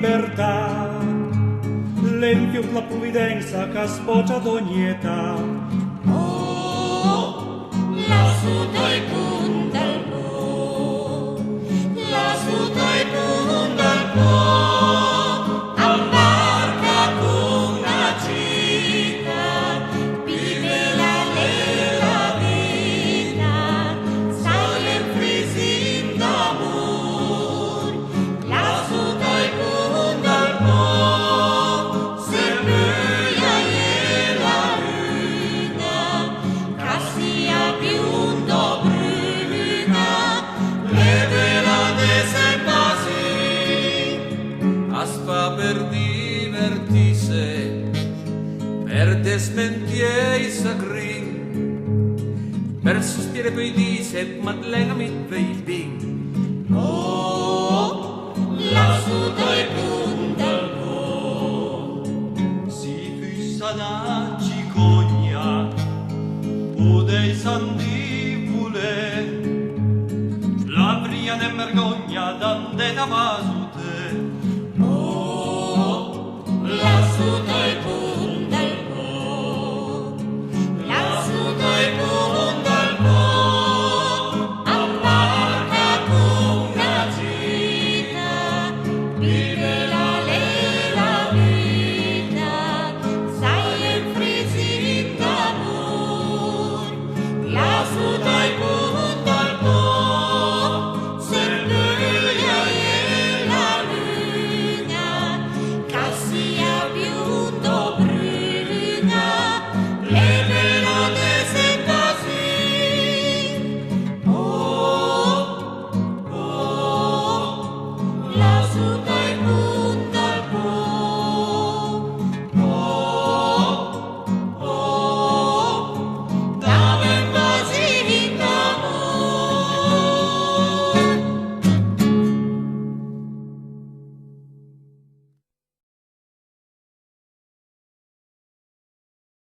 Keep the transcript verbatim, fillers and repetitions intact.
libertà, l'enfio dla pruvidensa ch'a sbòcia d'ògni età. Oh, là sota i pont dël Po, là sota i pont dël Po, a barca con la gita, pi bela de la vita, sai, l'enfrisin d'amor. Là sota i pont dël Po, se pöi a-i é la lun-a, ch'a sia bionda o brun-a, l'é bela de se pasé. As fa për divertise, për dësmentié i sagrin, për sospiré, pöi dise: Madlen-a, mi it veuj bin. Oh, là sota i pont dël Po. S'i fussa na cicogna, podèissa andé volé, l'avrìa nen vergògna d'andé davàs